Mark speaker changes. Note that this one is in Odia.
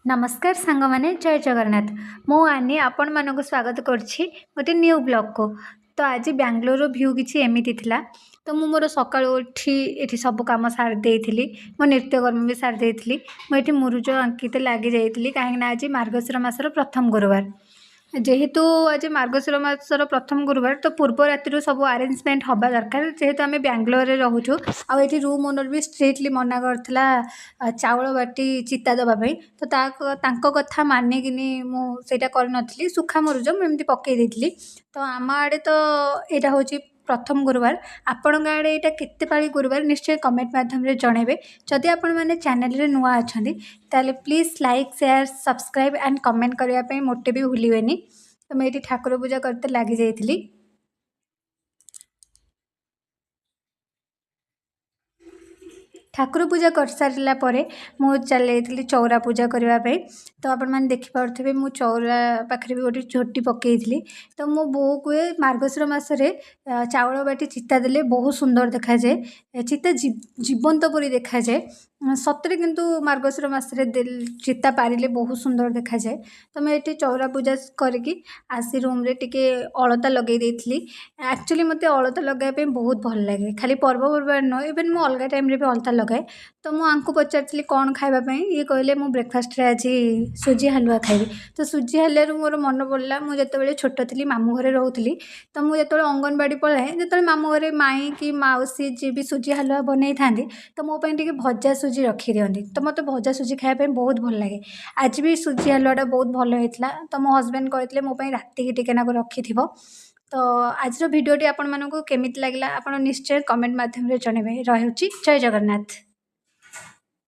Speaker 1: ନମସ୍କାର ସାଙ୍ଗମାନେ, ଜୟ ଜଗନ୍ନାଥ। ମୁଁ ଆନି ଆପଣମାନଙ୍କୁ ସ୍ୱାଗତ କରୁଛି ଗୋଟେ ନ୍ୟୁ ବ୍ଲଗ୍କୁ। ତ ଆଜି ବାଙ୍ଗଲୋରର ଭ୍ୟୁ କିଛି ଏମିତି ଥିଲା। ତ ମୁଁ ମୋର ସକାଳୁ ଉଠି ଏଠି ସବୁ କାମ ସାରି ଦେଇଥିଲି, ମୋ ନିତ୍ୟକର୍ମ ବି ସାରି ଦେଇଥିଲି। ମୁଁ ଏଠି ମୁରୁଜ ଆଙ୍କିତେ ଲାଗି ଯାଇଥିଲି, କାହିଁକିନା ଆଜି ମାର୍ଗଶିର ମାସର ପ୍ରଥମ ଗୁରୁବାର। ଯେହେତୁ ଆଜି ମାର୍ଗଶିର ମାସର ପ୍ରଥମ ଗୁରୁବାର, ତ ପୂର୍ବ ରାତିରୁ ସବୁ ଆରେଞ୍ଜମେଣ୍ଟ ହେବା ଦରକାର। ଯେହେତୁ ଆମେ ବାଙ୍ଗଲୋରରେ ରହୁଛୁ ଆଉ ଏଠି ରୁମ୍ ଓନର୍ ବି ଷ୍ଟ୍ରିକ୍ଟଲି ମନା କରିଥିଲା ଚାଉଳ ବାଟି ଚିତା ଦେବା ପାଇଁ, ତ ତାଙ୍କ କଥା ମାନିକିନି ମୁଁ ସେଇଟା କରିନଥିଲି। ଶୁଖା ମୁରୁଜ ମୁଁ ଏମିତି ପକାଇ ଦେଇଥିଲି। ତ ଆମ ଆଡ଼େ ତ ଏଇଟା ହେଉଛି ପ୍ରଥମ ଗୁରୁବାର। ଆପଣଙ୍କ ଆଡ଼େ ଏଇଟା କେତେ ପାଳି ଗୁରୁବାର, ନିଶ୍ଚୟ କମେଣ୍ଟ ମାଧ୍ୟମରେ ଜଣାଇବେ। ଯଦି ଆପଣମାନେ ଚ୍ୟାନେଲରେ ନୂଆ ଅଛନ୍ତି, ତାହେଲେ please like, share, subscribe and comment କରିବା ପାଇଁ ମୋଟେ ବି ଭୁଲିବେନି। ତ ମୁଁ ଏଇଠି ଠାକୁର ପୂଜା କରତେ ଲାଗିଯାଇଥିଲି। ଠାକୁର ପୂଜା କରିସାରିଲା ପରେ ମୁଁ ଚାଲି ଯାଇଥିଲି ଚଉରା ପୂଜା କରିବା ପାଇଁ। ତ ଆପଣମାନେ ଦେଖିପାରୁଥିବେ, ମୁଁ ଚଉରା ପାଖରେ ବି ଗୋଟେ ଝୋଟି ପକାଇଥିଲି। ତ ମୋ ବୋଉ କୁହେ, ମାର୍ଗଶିର ମାସରେ ଚାଉଳ ବାଟି ଚିତା ଦେଲେ ବହୁତ ସୁନ୍ଦର ଦେଖାଯାଏ, ଚିତା ଜୀବନ୍ତ ପରି ଦେଖାଯାଏ ସତରେ। କିନ୍ତୁ ମାର୍ଗଶିର ମାସରେ ଚିତା ପାରିଲେ ବହୁତ ସୁନ୍ଦର ଦେଖାଯାଏ। ତ ମୁଁ ଏଠି ଚଉରା ପୂଜା କରିକି ଆସି ରୁମ୍ରେ ଟିକେ ଅଳତା ଲଗାଇ ଦେଇଥିଲି। ଆକ୍ଚୁଆଲି ମୋତେ ଅଳତା ଲଗାଇବା ପାଇଁ ବହୁତ ଭଲ ଲାଗେ। ଖାଲି ପର୍ବପର୍ବାଣି ନୁହଁ, ଇଭେନ୍ ମୁଁ ଅଲଗା ଟାଇମ୍ରେ ବି ଅଳତା ଲଗାଏ। ତ ମୁଁ ୟାଙ୍କୁ ପଚାରିଥିଲି କ'ଣ ଖାଇବା ପାଇଁ। ଇଏ କହିଲେ, ମୁଁ ବ୍ରେକଫାଷ୍ଟରେ ଆଜି ସୁଜି ହାଲୁଆ ଖାଇବି। ତ ସୁଜି ହାଲୁଆରୁ ମୋର ମନେ ପଡ଼ିଲା, ମୁଁ ଯେତେବେଳେ ଛୋଟ ଥିଲି, ମାମୁଁ ଘରେ ରହୁଥିଲି, ତ ମୁଁ ଯେତେବେଳେ ଅଙ୍ଗନବାଡ଼ି ପଳାଏ, ଯେତେବେଳେ ମାମୁଁ ଘରେ ମାଇଁ କି ମାଉସୀ ଯିଏ ବି ସୁଜି ହାଲୁଆ ବନେଇଥାନ୍ତି, ତ ମୋ ପାଇଁ ଟିକେ ଭଜା ସୁଜି ରଖିଦିଅନ୍ତି। ତ ମୋତେ ଭଜା ସୁଜି ଖାଇବା ପାଇଁ ବହୁତ ଭଲ ଲାଗେ। ଆଜି ବି ସୁଜି ହାଲୁଆଟା ବହୁତ ଭଲ ହେଇଥିଲା। ତ ମୋ ହଜବେଣ୍ଡ କହିଥିଲେ, ମୋ ପାଇଁ ରାତିକି ଟିକେ ନାକୁ ରଖିଥିବ। ତ ଆଜିର ଭିଡ଼ିଓଟି ଆପଣମାନଙ୍କୁ କେମିତି ଲାଗିଲା, ଆପଣ ନିଶ୍ଚୟ କମେଣ୍ଟ ମାଧ୍ୟମରେ ଜଣାଇବେ। ରହୁଛି, ଜୟ ଜଗନ୍ନାଥ।